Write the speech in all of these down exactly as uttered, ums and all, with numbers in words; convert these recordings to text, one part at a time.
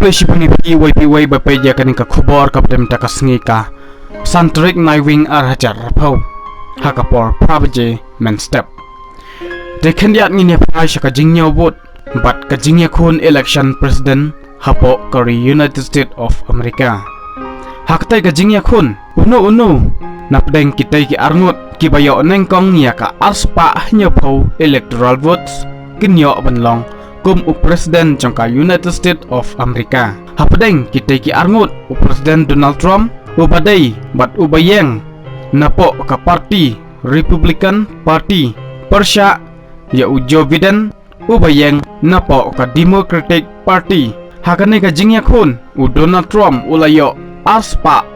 Shibun ïa phi wei phi wei ba peit ïa kane ka khubor kaba dei mynta ka sngi ka san tarik Naiwieng ar hajar arphew, ha ka por phra baje mynstep. Te khyndiat ngin ïa phai sha ka jingïoh vote bad ka jingïakhun election president hapoh ka ri United States of America. Ha katei ka jingïakhun, uno uno napdeng kitei ki arngut kiba ïoh nyngkong ïa ka arspah hynñiewphew electoral votes kin ïoh ban long kum u president jong ka United States of America. Hapdeng kitei ki arngut, u President Donald Trump uba dei bad uba ïeng napoh ka party Republican Party, pyrshah ïa u Joe Biden uba ïeng napoh ka Democratic Party. Ha kane ka jingïakhun, u Donald Trump u la ïoh arspah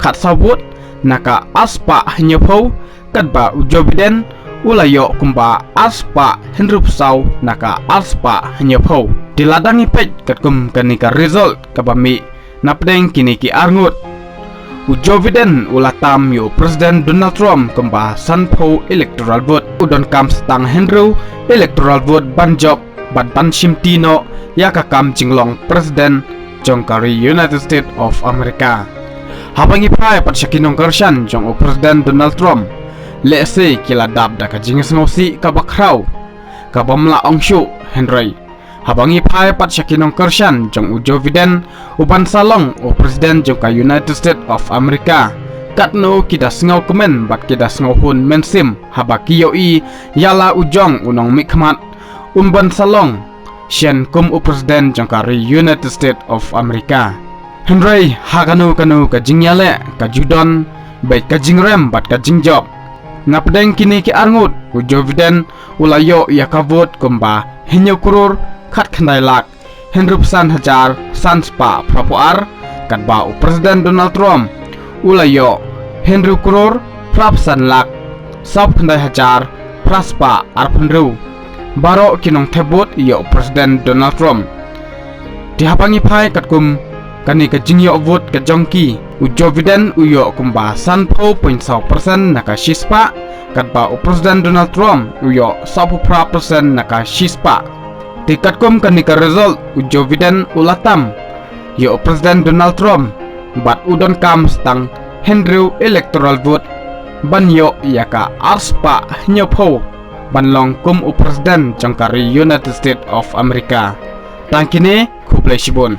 khatsaw vote na ka arspah hynñiewphew, katba u Joe Biden u la ïoh kumba arspah hynriewphew saw na ka arspah hynñiewphew. Te lada ngi peit katkum kane ka result kaba mih napdeng kine ki arngut, u Joe Biden u la tam ïa u President Donald Trump kumba sanphew electoral vote, u donkam sa tang hynriew electoral vote ban jop bad ban shimti noh ïa ka kam jinglong president jong ka ri United States of America. Haba ngi phai pat sha ki nongkyrshan jong u President Donald Trump, lehse ki la dap da ka jingsngewsih kaba khraw, kaba ym lah ong shuh, hynrei haba ngi phai pat sha ki nongkyrshan jong u Joe Biden uban sa long u president jong ka United States of America, katno ki da sngewkmen bad ki da sngewhun mynsiem haba ki ïohi ïa la u jong u nongmihkhmat un ban sa long shen kum u president jong ka ri United States of America. Hynrei ha kano kano ka jingïaleh ka ju don bad ka jingrem bad ka jingjop. Napdeng kine ki arngut, u Joe Biden u la ïoh ïa ka vote kumba hynñiew klur khatkhyndai lak hynriewphew san hajar san spah phraphew ar, katba u President Donald Trump u la ïoh hynriew klur phraphew san lak sawphew khyndai hajar phra spah arphew hynriew. Baroh ki nongthep vote ïoh u President Donald Trump. Te haba ngi phai katkum kane ka jingïoh vote ka jong ki, u Joe Biden u ïoh kumba sanphew point saw percent na ka shispah, katba u President Donald Trump u ïoh sawphew phra percent na ka shispah. Te katkum kane ka result, u Joe Biden u la tam ïa u President Donald Trump bad u donkam sa tang hynriew electoral vote ban ïoh ïa ka arspah hynñiewphew ban long kum u president jong ka ri United States of America. Tang kine, khublei shibun.